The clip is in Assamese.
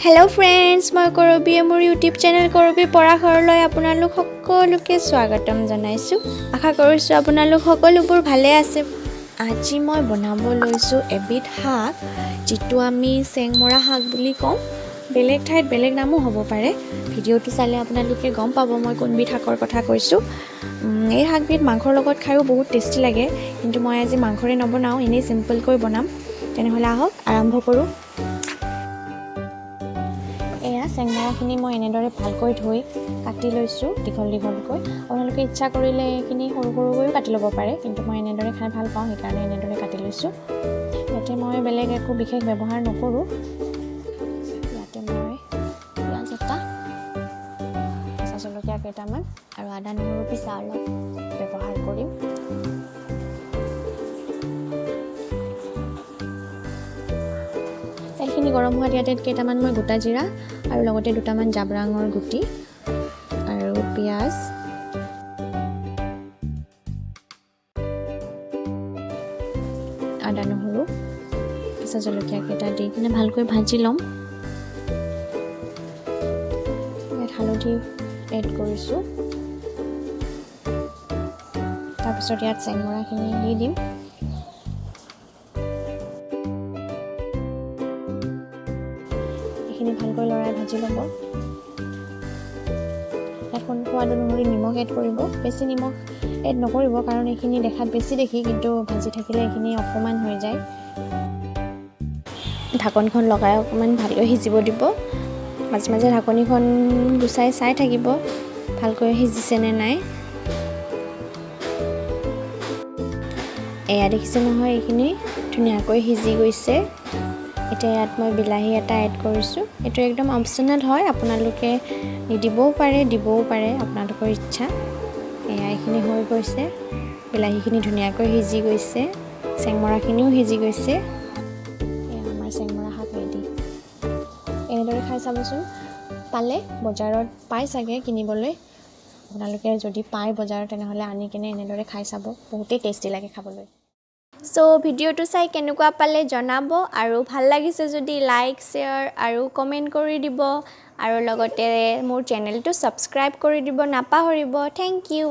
হেল্ল' ফ্ৰেণ্ডছ, মই কৰবীয়ে মোৰ ইউটিউব চেনেল কৰবী পৰাশৰলৈ আপোনালোক সকলোকে স্বাগতম জনাইছোঁ। আশা কৰিছোঁ আপোনালোক সকলোবোৰ ভালে আছে। আজি মই বনাব লৈছোঁ এবিধ শাক, যিটো আমি চেংমৰা শাক বুলি কওঁ। বেলেগ ঠাইত বেলেগ নামো হ'ব পাৰে। ভিডিঅ'টো চালে আপোনালোকে গম পাব মই কোনবিধ শাকৰ কথা কৈছোঁ। এই শাকবিধ মাংসৰ লগত খায়ো বহুত টেষ্টি লাগে, কিন্তু মই আজি মাংসৰে নবনাওঁ, এনেই চিম্পলকৈ বনাম। তেনেহ'লে আহক আৰম্ভ কৰোঁ। এয়া চেংমৰাখিনি মই এনেদৰে ভালকৈ ধুই কাটি লৈছোঁ দীঘল দীঘলকৈ। আপোনালোকে ইচ্ছা কৰিলে এইখিনি সৰু সৰুকৈও কাটি ল'ব পাৰে, কিন্তু মই এনেদৰে খাই ভাল পাওঁ, সেইকাৰণে এনেদৰে কাটি লৈছোঁ। ইয়াতে মই বেলেগ একো বিশেষ ব্যৱহাৰ নকৰোঁ। ইয়াতে মই পিঁয়াজ এটা, কেঁচা জলকীয়া কেইটামান আৰু আদা নহৰু পিছা অলপ ব্যৱহাৰ কৰিম। তেলখিনি গৰম হোৱাত ইয়াতে কেইটামান মই গোটা জিৰা আৰু লগতে দুটামান জাবৰাঙৰ গুটি আৰু পিঁয়াজ, আদা নহৰু, কেঁচা জলকীয়া কেইটা দি কিনে ভালকৈ ভাজি ল'ম। ইয়াত হালধি এড কৰিছোঁ। তাৰপিছত ইয়াত চেংমৰাখিনি দি দিম। এইখিনি ভালকৈ লৰাই ভাজি ল'ব। ইয়াত সোৱাদ অনুসৰি নিমখ এড কৰিব। বেছি নিমখ এড নকৰিব, কাৰণ এইখিনি দেখাত বেছি দেখি, কিন্তু ভাজি থাকিলে এইখিনি অকণমান হৈ যায়। ঢাকনখন লগাই অকণমান ভালকৈ সিজিব দিব। মাজে মাজে ঢাকনিখন গুচাই চাই থাকিব ভালকৈ সিজিছে নে নাই। এয়া দেখিছে নহয়, এইখিনি ধুনীয়াকৈ সিজি গৈছে। এতিয়া ইয়াত মই বিলাহী এটা এড কৰিছোঁ। এইটো একদম অপশ্যনেল হয়, আপোনালোকে নিদিবও পাৰে, দিবও পাৰে, আপোনালোকৰ ইচ্ছা। এয়া এইখিনি হৈ গৈছে, বিলাহীখিনি ধুনীয়াকৈ সিজি গৈছে, চেংমৰাখিনিও সিজি গৈছে। এয়া আমাৰ চেংমৰা শাক ৰেডি। এনেদৰে খাই চাবচোন। পালে বজাৰত পায় চাগে কিনিবলৈ, আপোনালোকে যদি পায় বজাৰত তেনেহ'লে আনি কিনে এনেদৰে খাই চাব, বহুতেই টেষ্টি লাগে খাবলৈ। চ' ভিডিঅ'টো চাই কেনেকুৱা পালে জনাব, আৰু ভাল লাগিছে যদি লাইক, শ্বেয়াৰ আৰু কমেণ্ট কৰি দিব, আৰু লগতে মোৰ চেনেলটো ছাবস্ক্ৰাইব কৰি দিব নাপাহৰিব। Thank you.